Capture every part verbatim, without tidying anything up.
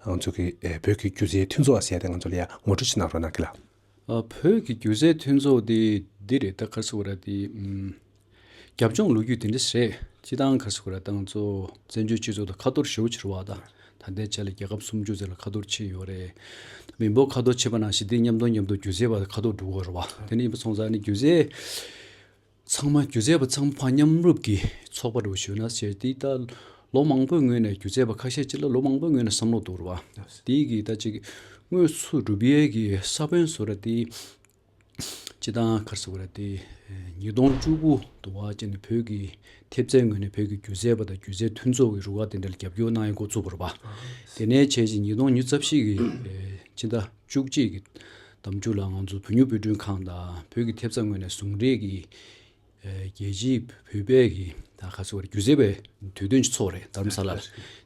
ང་ཚོ་གི་ཨེ་བོད་ཀྱི་སྒྱུ་རྩལ་མཐུན་ཚོགས་ཟེར་ཡ་དེ་ང་ཚོ་ལ་ཡ་ངོ་སྤྲོད་ཅིག་གནང་རོགས་གནང་གི་ལགས། ཨ། བོད་ཀྱི་སྒྱུ་རྩལ་མཐུན་ཚོགས་དེ་འདི་རེད། ད་ག་རེ་ཟེར་དགོས་རེད། དེ་ཨམ། རྒྱབ་ལྗོངས་ལོ་རྒྱུས་དེ་འདྲ་རེད། སྤྱིར་བཏང་ག་རེ་ཟེར་དགོས་རེད། ད་ང་ཚོ་བཙན་བྱོལ་སྤྱི་ཚོགས་དང་ཁ་ཐོར་ཞེ་པོ་ཅིག་རེད་པ། ད་ད་ལྟའི་ཆ་ལ་རྒྱལ་ཁབ་སུམ་ཅུ་ཙམ་ལ་ཁ་ཐོར་ཕྱིན་ཡོད་རེད། མི་འབོར་ཁ་ཐོར་ཕྱིན་པ་ནང་བཞིན་དེ་མཉམ་དུ་མཉམ་དུ་སྒྱུ་རྩལ་པ་ཁ་ཐོར་འགྲོ་གི་ཡོད་རེད་པ། དེ་འདྲ་ཡིན་པ་སོང་ཙང་ནི་སྒྱུ་རྩལ་ཚང་མ་སྒྱུ་རྩལ་པ་ཚང་མ་ཕར་མཉམ་རུབ་ཀྱིས་ཚོགས་པ་འདྲ་བོ་ཞུས་ན་ཟེར། དེ་ད་ལོ་མང་པོའི་སྔོན་ནས་སྒྱུ་རྩལ་པ་ཁ་ཤས་ཅིག་ལ་ལོ་མང་པོའི་སྔོན་ནས་བསམ་བློ་འདུག་རེད་པ། དེ་གི་ད་ཅིག་དངོས་སུ་གྲུབ་ཡས་ཀྱི་ས་བོན་བཟོ་འདྲ་དེ། སྤྱིར་བཏང་ག་རེ་ཟེར་དགོས་རེད། དེ་ཉིས་སྟོང་བཅུ་དགུ་དུ་བ་ཅན་ནས་བོད་ཀྱི་ཐེབས་རྩའི་ངོས་ནས་བོད་ཀྱི་སྒྱུ་རྩལ་པ་དང་སྒྱུ་རྩལ་མཐུན་ཚོགས་ཀྱི་རུ་ཁག་དེ་འདྲ་ལ་རྒྱབ་སྐྱོར་གནང་ཡས་འགོ་བཙུགས་པ་རེད་པ། དེ་ནས་བྱས་རྗེས་ཉིས་སྟོང་ཉི་ཤུ་རྩ་བཞི་གི་ཕྱི་ཟླ་བཅུ་གཅིག་གི་ཟླ་མཇུག་ལ་ང་ཚོ་བོད་མིའི་དཔེ་སྐྲུན་ཁང་དང་བོད་ཀྱི་ཐེབས་རྩ་ངོས་ནས་ཟུང་འབྲེལ་གྱིས། ཨེ། རྒྱལ་སྤྱིའི་བོད་པའི་གི་ད་ག་རེ་ཟེར་དགོས་རེད། སྒྱུ་རྩལ་པའི་དུས་སྟོན་ཅིག་ཚོགས་རེད། རྡ་རམ་ས་ལ་ལ།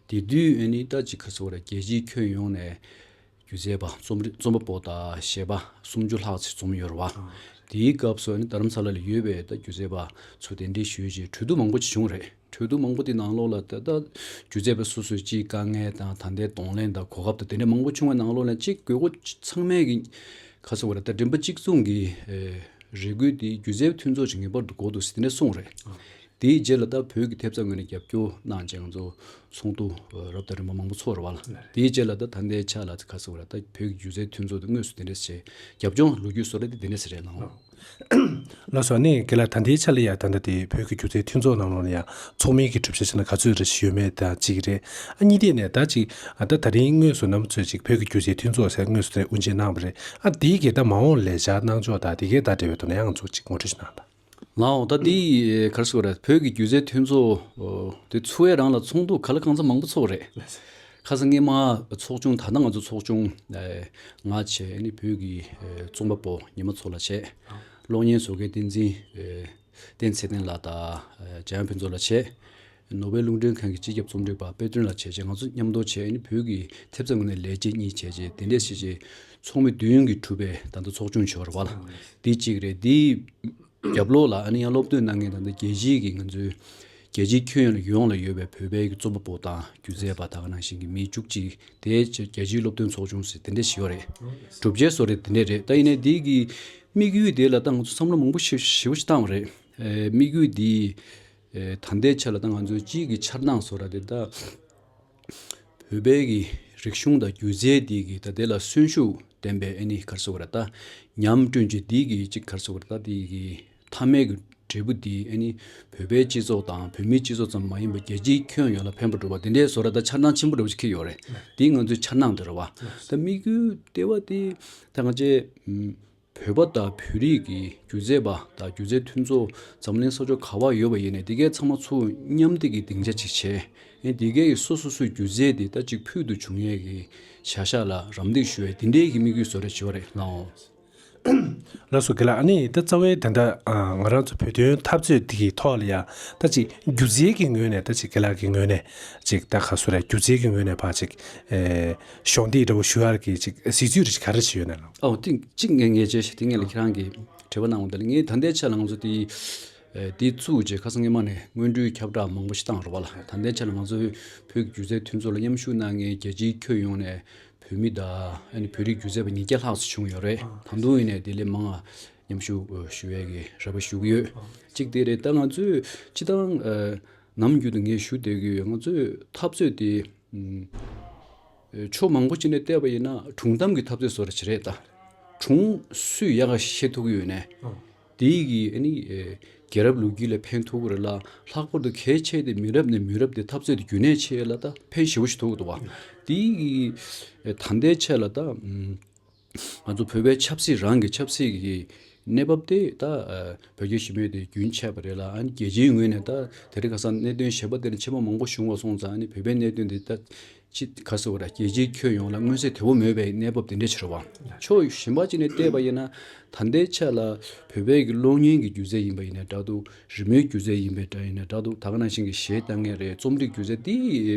དེ་དུས་ཨ་ནི་ད་ཅིག་ག་རེ་ཟེར་དགོས་རེད། རྒྱལ་སྤྱིའི་ཁྱོན་ཡོངས་ནས་སྒྱུ་རྩལ་པ་རྩོམ་རིག་རྩོམ་པ་པོ་དང་གཞས་པ་སུམ་ཅུ་ལྷག་ཅིག་འཛོམས་ཡོད་རེད་པ། དེའི་སྐབས་སུ་ཨ་ནི་རྡ་རམ་ས་ལ་ལ་ཡོད་པའི་ད་སྒྱུ་རྩལ་པ་ཚོ་གདན་འདྲེན་ཞུས་རྗེས་གྲོས་བསྡུར་མང་པོ་ཅིག་བྱུང་རེད། གྲོས་བསྡུར་མང་པོ་དེ་ནང་ལོགས་ལ་ད་ལྟ་སྒྱུ་རྩལ་པ་སོ་སོའི་སྤྱིའི་དཀའ་ངལ་དང་ད་ལྟའི་གདོང་ལེན་དང་གོ་སྐབས་དང་དེ་འདྲ་མང་པོ་བྱུང་བའི་ནང་ལོགས་ལ་གཅིག་དགོས་མཁོ་ཚང་མས་གི་ག་རེ་ཟེར་དགོས་རེད། ད་མགྲིན་པ་གཅིག་མཚུངས་ཀྱི་ཨེ་རེ་སྐུལ་དེ་སྒྱུ་རྩལ་མཐུན་ཚོགས་ཀྱིས་ངེས་པར་དུ་དགོས་འདུག་ཟེར་དེ་འདྲ་གསུངས་རེད། དེའི་རྗེས་ལ་ད་བོད་ཀྱི་ཐེབས་རྩ་ངོས་ནས་རྒྱབ་སྐྱོར་གནང་རྗེས་ང་ཚོ་ཚོགས་འདུ་རབ་དང་རིམ་པ་མང་པོ་ཚོགས་རེད་པ་ལ། དེའི་རྗེས་ལ་ད་ད་ལྟའི་ཆ་ལ་ག་རེ་ཟེར་དགོས་རེད། ད་བོད་ཀྱི་སྒྱུ་རྩལ་མཐུན་ཚོགས་དེ་དངོས་སུ་དེ་འདྲ་བྱས་རྒྱབ་ལྗོངས་ལོ་རྒྱུས་བཟོ་གྲྭ་དེ་དེ་འདྲ་ཞིག་རེད་ལགས། ལགས་སོ། ཨ་ནི་རྒན་ལགས། ད་ལྟའི་ཆ་ལ་ཡ་ད་ལྟ་དེ་བོད་ཀྱི་སྒྱུ་རྩལ་མཐུན་ཚོགས་ནང་ལོགས་ལ་ཡ་ཚོགས་མིའི་གི་གྲུབ་ཆ་བྱས་ན་ག་ཚོད་རེ་ཞིག་ཡོད་མེད་ད་གཅིག་རེད། ཨ་གཉིས་དེ་ནས་ད་ཅིག་ཨ་ད་ད་རིང་དངོས་སུ་རྣམ་པ་ཚོས་ཅིག་བོད་ཀྱི་སྒྱུ་རྩལ་མཐུན་ཚོགས་ཟེར་དངོས་སུ་དེ་དབུ་འབྱེད་གནང་བ་རེད། ཨ་དེའི་གི་ད་མ་འོངས་ལས་འཆར་གནང་ཕྱོགས་དང་དེ་གའི་ད་འབྲེལ་བའི་ཐོག་ནས་ཡང་ང་ཚོ་ཅིག་ངོ་སྤྲོད་ཞིག་གནང་དང་། ལགས་འོང་། ད་འདི་ག་རེ་ཟེར་དགོས་རེད། བོད་ཀྱི་སྒྱུ་རྩལ་མཐུན་ཚོགས་དེ་ཚུགས་ཡས་རང་ལ་ཚོགས་འདུ་ག་ལ་གང་འཚམ་མང་པོ་ཚོགས་རེད། ཁ་སང་སྔས་མ་ཚོགས་ཆུང་། ད་ལྟ་ང་ཚོ་ཚོགས་ཆུང་ལྔ་བྱས། ཨ་ནི་བོད་ཀྱི་རྩོམ་པ་པོ་ཉི་མ་མཚོ་ལགས་བྱས། གློག་བརྙན་བཟོ་མཁན་བསྟན་འཛིན་བསྟན་ཚེ་བརྟན་ལགས་དང་འཇམ་དབྱངས་ཕུན་ཚོགས་ལགས་བྱས། ནོར་ཝེ་རླུང་འཕྲིན་ཁང་གི་སྤྱི་ཁྱབ་རྩོམ་སྒྲིག་པ་དཔལ་སྒྲོན་ལགས་བྱས་རྗེས་ང་ཚོ་མཉམ་དུ་བྱས། ཨ་ནི་བོད་ཀྱི་ཐེབས་རྩ་ངོས་ནས་ལས་བྱེད་གཉིས་བྱས་རྗེས་དེ་འདྲས་བྱས་རྗེས་ཚོགས་མི་བདུན་གྱིས་གྲུབ་པའི་ད་ལྟ་ཚོགས་ཆུང་ཞིག་ཡོད་རེད་པ་ལགས། འདི་གཅིག་རེད། འདིའི་རྒྱབ་ལོགས་ལ་ཨ་ནི་ཡང་སློབ་སྟོན་གནང་མཁན་ད་ལྟ་རྒྱལ་སྤྱིའི་གི་ང་ཚོའི་རྒྱལ་སྤྱིའི་ཁྱོན་ཡོངས་ལ་ཡོད་པའི་བོད་པའི་གི་རྩོམ་པ་པོ་དང་སྒྱུ་རྩལ་པ་ད་ག་ནང་བཞིན་གྱི་མི་བཅུ་གཅིག་དེ་རྒྱལ་སྤྱིའི་སློབ་སྟོན་ཚོགས་ཆུང་ཟེར་དེ་འདྲས་ཞིག་ཡོད་རེད། གྲུབ་ཆའི་བཟོ་འདྲ་དེ་འདྲས་རེད། ད་ཡིན་ནའི་འདི་གི་དམིགས་ཡུལ་དེ་ལ་ད་ང་ཚོ་བསམ་བློ་མང་པོ་ཞེ་ཞེ་པོ་ཞིག་བཏང་བ་རེད། ཨེ་དམིགས་ཡུལ་འདི་ཨེ་ད་ལྟའི་ཆ་ལ་ད་ང་ཚོའི་སྤྱིའི་གི་འཆར་སྣང་བཟོ་འདྲ་དེ་ད་བོད་པའི་གི་རིག་གཞུང་དང་སྒྱུ་རྩལ་འདི་གི་ད་དེ་ལ་གསོན་ཤུགས་ལྡན་པའི་ཨ་ནི་ག་རེ་ཟེར་དགོས་རེད། ད་ཉམས་བསྐྲུན་བྱེད་འདི་གི་ཅིག་ག་རེ་ཟེར་དགོས་རེད། ད་འདི་གི་མཐའ་མའི་གི་འབྲས་བུ་འདི་ཨ་ནི་བོད་པའི་སྤྱི་ཚོགས་དང་བོད་མིའི་སྤྱི་ཚོགས་ཙམ་མ་ཡིན་པར་རྒྱལ་སྤྱིའི་ཁྱོན་ཡོངས་ལ་ཕན་པ་སྒྲུབ་པ་དེ་འདྲའི་བཟོ་འདྲ་ད་འཆར་སྣང་ཆེན་པོ་འདྲ་བོ་ཞིག་འཁྱེར་ཡོད་རེད། འདི་ང་ཚོའི་འཆར་སྣང་དེ་རེད་པ། ད་དམིགས་ཡུལ་ལྟེ་བ་དེ་ད་ང་ཚོའི་ཨམ། བོད་པ་དང་བོད་རིགས་ཀྱི་སྒྱུ་རྩལ་པ་དང་སྒྱུ་རྩལ་མཐུན་ཚོགས་འཛམ་གླིང་ས་ཕྱོགས་ག་པར་ཡོད་པ་ཡིན་ནའི་དེ་གའི་ཚང་མ་ཚུར་མཉམ་འདེགས་ཀྱི་སྡིངས་ཆ་ཅིག་བྱས། ཨེ་དེ་གའི་སོ་སོ་སོའི་སྒྱུ་རྩལ་དེ་ད་ཅིག་ཕུལ་དུ་བྱུང་ཡས་ཀྱི་བྱ་གཞག་ལ་རམ་འདེགས་ཞུ་ཡས་དེ་འདྲའི་གི་དམིགས་ཡུལ་བཟོ་འདྲ་བྱས་པ་རེད། ལགས་འོང་། ལགས་སོ། རྒན་ལགས། ཨ་ནི་ད་རྩ་བའི་ད་ལྟ་ཨ་ང་རང་ཚོ་བོད་དོན་འཐབ་རྩོད་འདི་གི་ཐོག་ལ་ཡ་ད་ཅིག་སྒྱུ་རྩལ་གྱི་ངོས་ནས་ད་ཅིག་རྒན་ལགས་ཀྱི་ངོས་ནས་ཅིག་ད་ག་རེ་ཟེར་དགོས་རེད། སྒྱུ་རྩལ་གྱི་ངོས་ནས་ཕར་ཅིག་ཨེ་གཞོགས་འདེགས་འདྲ་བོ་ཞུ་ཡག་གི་ཅིག་གཟིགས་ཚུལ་རེ་ཅིག་ག་རེ་ཞིག་ཡོད་ན་ལགས། ཨོ་དེ་གཅིག་ངས་ངས་བྱས་ཤིག་དེ་ངས་ལ་ཁྱེད་རང་གིས་དྲི་བ་གནང་བ་དེ་ལ་ངས་ད་ལྟའི་ཆ་ལ་ང་ཚོ་དེ་ཨེ་དེ་བཙུགས་རྗེས་ཁ་སང་སྔས་མ་ནས་སྔོན་འགྲོའི་ཁྱབ་བསྒྲགས་མང་པོ་ཞིག་བཏང་རེད་པ་ལགས། ད་ལྟའི་ཆ་ལ་ང་ཚོའི་བོད་ཀྱི་སྒྱུ་རྩལ་མཐུན་ཚོགས་ལ་མཉམ་ཞུགས་གནང་མཁན་རྒྱལ་སྤྱིའི་ཁྱོན་ཡོངས་ནས་བོད་མི་དང་ཨ་ནི་བོད་རིགས་སྒྱུ་རྩལ་པ་ཉིས་བརྒྱ་ལྷག་ཙམ་བྱུང་ཡོད་རེད། ད་དུང་ཡིན་ནའི་དེ་ལས་མང་བ་མཉམ་ཞུགས་ཞུ་ཡས་ཀྱི་རེ་བ་ཞུ་གི་ཡོད། གཅིག་དེ་རེད། ད་ང་ཚོས་སྤྱིར་བཏང་ཨ་ནམ་རྒྱུན་དུ་ངས་ཞུ་བསྡད་ཀྱི་ཡོད། ང་ཚོས་འཐབ་རྩོད་དེ་ཨམ་ཨེ་ཕྱོགས་མང་པོ་ཅིག་ནས་བལྟས་པ་ཡིན་ན་སྒྲུང་གཏམ་གྱི་འཐབ་རྩོད་བཟོ་འདྲ་ཅིག་རེད་ད། སྒྲུང་སུས་ཡག་ག་བཤད་ཐུབ་ཀྱི་ཡོད་ནའི། དེ་གིས་ཨ་ནི་ཨེ་རྒྱལ་རབས་ལོ་རྒྱུས་ལ་ཕན་ཐོགས་ཀྱི་རེད་ལ། ལྷག་པར་དུ་གལ་ཆེ་དེ་མི་རབས་ནས་མི་རབས་དེ་འཐབ་རྩོད་དེ་རྒྱུན་གནས་བྱེད་ཡས་ལ་ད་ཕན་ཞེ་པོ་ཞིག་ཐོགས་ཀྱི་འདུག་བ། དེ་གིས་ཨེ་ད་ལྟའི་ཆ་ལ་ད་ཨམ་ང་ཚོ་བོད་པའི་ཆབ་སྲིད་རང་གི་ཆབ་སྲིད་ཀྱི་གནས་བབ་དེ་ད་ཨ་བོད་རྒྱ་ཞི་མོལ་དེ་རྒྱུན་ཆད་པ་རེད་ལ། ཨ་ནི་རྒྱལ་སྤྱིའི་ངོས་ནས་ད་དེ་རིང་ཁ་སང་གནད་དོན་གཞན་པ་དེ་ནས་ཆེན་པོ་མང་པོ་བྱུང་བ་སོང་ཙང་། ཨ་ནི་བོད་པའི་གནད་དོན་དེ་ད་ཅི་ག་ཟེར་བ་རེད། རྒྱལ་སྤྱིའི་ཁྱོན་ཡོངས་ལ་མངོན་གསལ་དོད་པོ་མེད་པའི་གནས་བབ་དེ་འདྲ་ཞིག་རེད་བ། ཕྱོགས་གཞན་པ་ཅིག་ནས་བལྟས་པ་ཡིན་ན་ད་ལྟའི་ཆ་ལ་བོད་པའི་གི་གློག་བརྙན་གྱི་སྒྱུ་རྩལ་ཡིན་པ་ཡིན་ནའི་འདྲ་འདུག་རི་མོའི་སྒྱུ་རྩལ་ཡིན་པའི་འདྲ་ཡིན་ནའི་འདྲ་འདུག་ད་ག་ནང་བཞིན་གྱི་གཞས་གཏོང་མཁན་རེད། རྩོམ་རིག་སྒྱུ་རྩལ་འདི་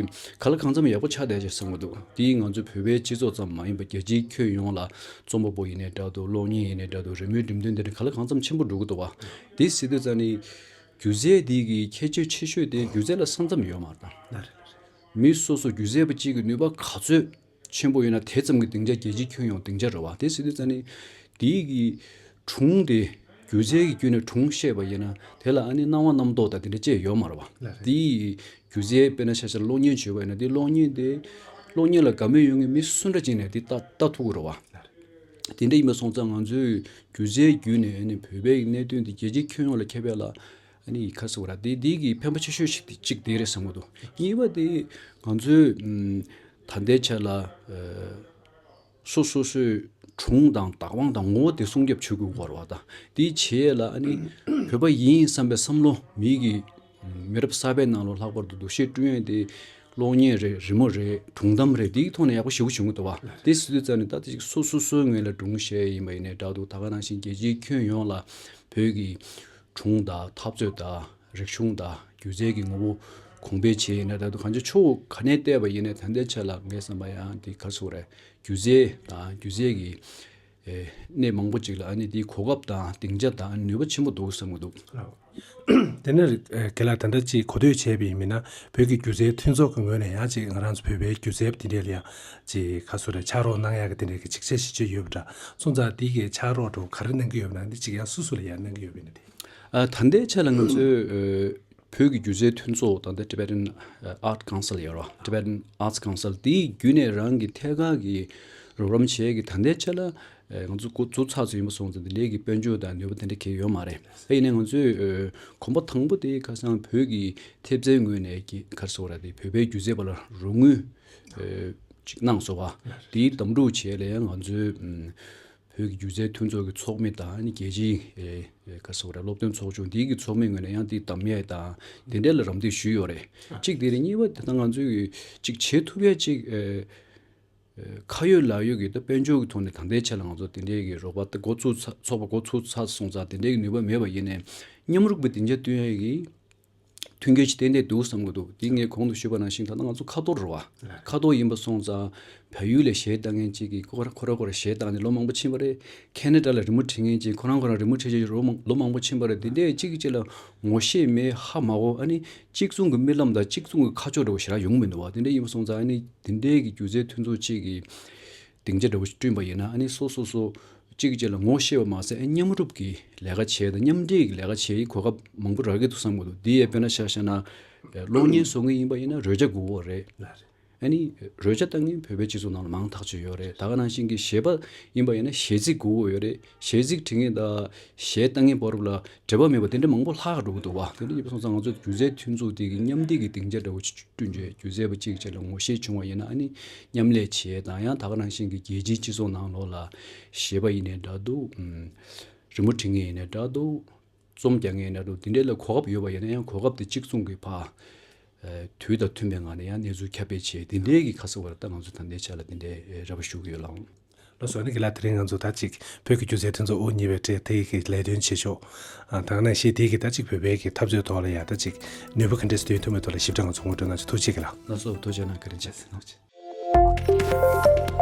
ག་ལ་གང་འཚམ་ཡག་པོ་ཆགས་བསྡད་ཅེས་བསམ་གྱི་འདུག་དེས་ང་ཚོ་བོད་པའི་སྤྱི་ཚོགས་ཙམ་མ་ཡིན་པར་རྒྱལ་སྤྱིའི་ཁྱོན་ཡོངས་ལ་རྩོམ་པ་པོ་ཡིན་ནའི་འདྲ་འདུག་གློག་བརྙན་ཡིན་ནའི་འདྲ་འདུག་རི་མོའི་འགྲེམས་སྟོན་དེ་འདྲ་ག་ལ་གང་འཚམ་ཆེན་པོ་འགྲོ་གི་འདུག་བ། དེ་ཟེར་དུས་ཙང་ནི་སྒྱུ་རྩལ་འདི་གི་ཁྱད་ཆོས་ཆེ་ཤོས་དེ་སྒྱུ་རྩལ་ལ་ས་མཚམས་ཡོད་མ་རེད་ད། མི་སོ་སོ་སྒྱུ་རྩལ་པ་གཅིག་གི་ནུས་པ་ག་ཚོད་ ཆེན་པོ་ཡོད་ན་དེ་ཙམ་གྱི་སྡིངས་ཆ་རྒྱལ་སྤྱིའི་ཁྱོན་ཡོངས་སྡིངས་ཆ་རེད་བ། དེ་ཟེར་དུས་ཙ་ནི་དེའི་གི་སྒྲུང་དེ་སྒྱུ་རྩལ་གྱི་བརྒྱུད་ནས་སྒྲུང་བཤད་པ་ཡིན་ན་དེ་ལ་ཨ་ནི་སྣང་བ་རྣམ་རྟོག་དང་དེ་འདྲ་ཅི་ཡང་ཡོད་མ་རེད་བ། ལགས་རེད། དེའི་སྒྱུ་རྩལ་དཔེར་ན་ཆ་བཞག་གློག་བརྙན་བྱོས་པ་ཡིན་ན་དེ་གློག་བརྙན་དེ་གློག་བརྙན་ལ་དགའ་མོས་ཡོད་མཁན་མི་སུ་འདྲ་ཅིག་ནས་དེ་ལྟ་ལྟ་ཐུབ་ཀྱི་རེད་བ། ལགས་རེད། དེ་འདྲ་ཡིན་པ་སོང་ཙང་ང་ཚོས་སྒྱུ་རྩལ་བརྒྱུད་ནས་ཨ་ནི་བོད་པའི་གནད་དོན་དེ་རྒྱལ་སྤྱིའི་ཁྱོན་ཡོངས་ལ་ཁྱབ་པ་ལ་ཨ་ནི་ཁ་གསོ་བ་ར་དེ་དེ་གི་ཕན་པ་ཆེ་ཤོས་ཤིག་དེ་གཅིག་དེ་རེད་བསམ་གྱི་འདུག་གཉིས་པ་དེ་ང་ཚོས་ཨམ་ད་ལྟའི་ཆ་ལ་ཨ་སོ་སོ་སོའི་སྒྲུང་དང་བདག་དབང་དང་ངོ་བོ་དེ་སྲུང་སྐྱོབ་བྱེད་དགོས་ཀྱི་ཡོད་རེད་བ། ད་དེ་བྱེད་ཡས་ལ་ཨ་ནི་བོད་པ་ཡིན་བསམ་པའི་བསམ་བློ་མི་གི་མི་རབས་གསར་པའི་ནང་ལོགས་ལྷག་པར་དུ་འདུ་ཤེས་བསྐྲུན་ཡས་དེ་གློག་བརྙན་རེད། རི་མོ་རེད། སྒྲུང་གཏམ་རེད། དེའི་ཐོག་ནས་ཡག་པོ་ཞེ་པོ་བྱུང་གི་འདུག་བ། དེ་ཟེར་དུས་ཙ་ནི་ད་ལྟ་ཅིག་སོ་སོ་སོའི་ངོས་ལ་སྒྲུང་བཤད་ཡིན་པ་ཡིན་ནའི་འདྲ་འདུག་ད་ག་ནང་བཞིན་རྒྱལ་སྤྱིའི་ཁྱོན་ཡོངས་ལ་བོད་ཀྱི་སྒྲུང་དང་འཐབ་རྩོད་དང་རིག་གཞུང་དང་སྒྱུ་རྩལ་གྱི་ངོ་བོ་གོང་འཕེལ་བྱས་ཡིན་ན་ད་དུང་གང་ཅི་ཕྱོགས་ག་ནས་བལྟས་པ་ཡིན་ནའི་ད་ལྟའི་ཆ་ལ་ངས་བསམ་པ་ཡང་དེ་ག་ཟེར་རེད། སྒྱུ་རྩལ་དང་སྒྱུ་རྩལ་གྱི་ཨེ་གནས་མང་པོ་ཅིག་ལ་ཨ་ནི་དེའི་གོ་སྐབས་དང་སྡིངས་ཆ་དང་ནུས་པ་ཆེན་པོ་འདུག་བསམ་གྱི་འདུག་དེ་ནས་རེད། ཨེ་རྒན་ལགས་ད་ལྟ་ཅིག་གོ་ཐོས་བྱས་པ་ཡིན་མིན་ན་བོད་ཀྱི་སྒྱུ་རྩལ་མཐུན་ཚོགས་ཀྱི་ངོས་ནས་ཡང་ཅིག་ང་རང་ཚོ་བོད་པའི་སྒྱུ་རྩལ་པ་དེ་འདྲ་ལ་ཡང་ཅིག་ག་ཟེར་རེད། ཕྱག་རོགས་གནང་ཡག་གི་དེ་འདྲ་གི་ཅིག་འཆར་གཞི་ཅིག་ཡོད་པ་འདྲ་སོང་ཙང་དེ་གི་ཕྱག་རོགས་འདྲ་བོ་ག་རེ་གནང་གི་ཡོད་པ་ན་འདི་ཅིག་ཡང་སུ་སུ་ལ་ཡང་གནང་གི་ཡོད་པ་ཡིན་ན་དེ། ཨ་ད་ལྟའི་ཆ་ལ་ང་ཚོས་ཨ་བོད་ཀྱི་སྒྱུ་རྩལ་མཐུན་ཚོགས་དང་དེ་Tibetan Art Council ཡོད་རེད་བ། Tibetan Arts Council དེའི་བརྒྱུད་ནས་རང་གི་ཐད་ཀར་གྱི་རོགས་རམ་བྱེད་ཀྱི་ད་ལྟའི་ཆ་ལ་ཨ་ང་ཚོ་འགོ་བཙུགས་ཚར་ཚོད་ཡིན་པ་སོང་ཙང་དེ་འདྲའི་གི་དཔལ་འབྱོར་དང་ནུས་པ་དེ་འདྲ་གང་ཡང་ཡོད་མ་རེད། ཨ་ཡིན་ནའི་ང་ཚོས་ཨ་གོམ་པ་དང་པོ་དེ་ཁ་སང་བོད་ཀྱི་ཐེབས་རྩའི་ངོས་ནས་ཀྱི་ག་རེ་ཟེར་དགོས་རེད། དེ་བོད་པའི་སྒྱུ་རྩལ་པ་ལ་རོགས་དངུལ་ཨ་ཅིག་གནང་སོང་བ། དེའི་འདེམས་སྒྲུག་བྱས་ལ་ཡང་ང་ཚོའི་ཨ་བོད་ཀྱི་སྒྱུ་རྩལ་མཐུན་ཚོགས་ཀྱི་ཚོགས་མི་དང་ཨ་ནི་རྒྱལ་སྤྱིའི་ཨེ་ཨེ་ག་རེ་ཟེར་དགོས་རེད། སློབ་སྟོན་ཚོགས་ཆུང་དེའི་གི་ཚོགས་མི་ངོས་ནས་ཡང་དེ་གདམ་ཡས་དང་དེ་འདྲ་ལ་རམ་འདེགས་ཞུས་ཡོད་རེད། གཅིག་དེ་རེད། གཉིས་པ་དེ་ད་ང་ཚོས་གི་གཅིག་བྱེད་ཐུབ་ཡས་གཅིག་ཨེ་ཨེ་ཁ་ཡོད་ལག་ཡོད་ཀྱི་ད་དཔལ་འབྱོར་གྱི་ཐོག་ནས་ད་ལྟའི་ཆ་ལ་ང་ཚོ་དེ་འདྲའི་གི་རོགས་པ་འགོ་ཚུགས་ཚ་ཚོགས་པ་འགོ་ཚུགས་ཚར་སོང་ཙང་དེ་འདྲའི་གི་ནུས་པ་མེད་པ་ཡིན་ནའི་མཉམ་རུབ་ཀྱི་སྡིངས་ཆ་བསྐྲུན་ཡས་ཀྱི་མཐུན་རྐྱེན་ཅིག་ཏན་ཏན་འདུག་བསམ་གྱི་འདུག་དེ་ངས་གོང་དུ་ཞུས་པ་ནང་བཞིན་ད་ལྟ་ང་ཚོ་ཁ་ཐོར་རེད་བ། ཁ་ཐོར་ཡིན་པ་སོང་ཙང་བལ་ཡུལ་ལ་གཞས་བཏང་མཁན་ཅིག་གིས་ཁོ་ར་ཁོ་ར་ཁོ་ར་གཞས་བཏང་ནས་ལོ་མང་པོ་ཕྱིན་པ་རེད། ཁེ་ན་ཌ་ལ་རི་མོ་འབྲི་མཁན་ཅིག་ཁོ་རང་ཁོ་རང་རི་མོ་འབྲི་བྱས་ལོ་མང་ལོ་མང་པོ་ཕྱིན་པ་རེད། དེ་འདྲས་གཅིག་གིས་གཅིག་ལ་ངོ་ཤེས་མེད། ཧ་མ་གོ་ཨ་ནི་གཅིག་མཚུངས་ཀྱི་རྨི་ལམ་དང་གཅིག་མཚུངས་ཀྱི་ཁ་ཕྱོགས་འདྲ་བོ་ཞེ་དྲག་ཡོང་མི་འདུག་བ། དེ་འདྲས་ཡིན་པ་སོང་ཙང་ཨ་ནི་དེ་འདྲས་ཀྱི་སྒྱུ་རྩལ་མཐུན་ཚོགས་གཅིག་གིས་སྡིངས་ཆ་འདྲ་བོ་ཞིག་བསྐྲུན་པ་ཡིན་ན་ཨ་ནི་སོ་སོ་སོ་གཅིག་གིས་གཅིག་ལ་ངོ་ཤེས་པ་མ་ཟད་ཨ་མཉམ་རུབ་ཀྱི་ལས་ཀ་བྱེད་དང་མཉམ་འབྲེལ་གྱི་ལས་ཀ་བྱེད་ཡའི་གོ་སྐབས་མང་པོ་རག་གི་འདུག་བསམ་གྱི་འདུག་དེ་ཡང་དཔེར་ན་ཆ་བཞག་ན་གློག་བརྙན་བཟོ་མཁན་ཡིན་པ་ཡིན་ན་རོལ་ཆ་དགོས་ཀྱི་ཡོད་རེད། ཨ་ནི་རོལ་ཆ་བཏང་མཁན་བོད་པའི་སྤྱི་ཚོགས་ནང་ལ་མང་ཐག་ཆོད་ཡོད་རེད། ད་ག་ནང་བཞིན་གྱི་གཞས་པ་ཡིན་པ་ཡིན་ན་གཞས་ཚིག་དགོས་ཀྱི་ཡོད་རེད། གཞས་ཚིག་འབྲི་མཁན་དང་གཞས་བཏང་མཁན་བར་ལ་འབྲེལ་བ་མེད་པ་དེ་འདྲ་མང་པོ་ལྷག་འགྲོ་གི་འདུག་བ། དེ་འདྲ་ཡིན་པ་སོང་ཙང་ང་ཚོ་སྒྱུ་རྩལ་མཐུན་ཚོགས་དེ་གི་མཉམ་འདེགས་ཀྱི་སྡིངས་ཆ་འདྲ་བོ་ཅིག་བསྐྲུན་བྱས་སྒྱུ་རྩལ་པ་གཅིག་གཅིག་ལ་ངོ་ཤེས་བྱུང་བ་ཡིན་ན་ཨ་ནི་མཉམ་ལས་བྱེད་དང་ཡང་ད་ག་ནང་བཞིན་གྱི་རྒྱལ་སྤྱིའི་སྤྱི་ཚོགས་ནང་ལོགས་ལ་གཞས་པ་ཡིན་ནའི་འདྲ་འདུག་ཨུམ། རི་མོ་འབྲི་མཁན་ཡིན་ནའི་འདྲ་འདུག་རྩོམ་རྒྱག་མཁན་ཡིན་ནའི་འདྲ་འདུག་དེ་འདྲའི་ལ་གོ་སྐབས་ཡོད་པ་ཡིན་ན་ཡང་གོ་སྐབས་དེ་གཅིག་མཚུངས་ཀྱི་ཕ། ཨ་དུས་དང་མཐུན་པའི་ངང་ནས་ཡང་གནས་ཚུལ་ཁྱབ་སྤེལ་བྱེད་དེ་འདྲའི་གི་ཁ་གསབ་བར་ད་ང་ཚོ་ད་ལྟའི་ཆ་ལ་དེ་འདྲའི་རེ་བ་ཞུ་གི་ཡོད་ལགས། ལགས་སོ། ཨ་ནི་རྒན་ལགས་དེ་རིང་ང་ཚོ་ད་ཅིག་བོད་ཀྱི་སྒྱུ་རྩལ་མཐུན་ཚོགས་དབུ་བརྙེས་པའི་གྲས་དེ་ཡི་གི་ལས་དོན་བྱེད་ཕྱོགས། ཨ་ད་ག་ནང་བཞིན་དེ་གི་ད་ཅིག་བོད་པའི་གི་འཐབ་རྩོད་ཐོག་ལ་ཡ་ད་ཅིག་ནུས་པ་ག་འདྲས་སེ་འདོན་ཐུབ་མིན་ཐོག་ལ་ཞིབ་ཕྲ་ང་ཚོ་ངོ་སྤྲོད་གནང་ཆེད་ཐུགས་རྗེ་ཆེ་ལགས། ལགས་སོ། ཐུགས་རྗེ་གནང་། བཀའ་དྲིན་ཆེ་གནང་ཆེ།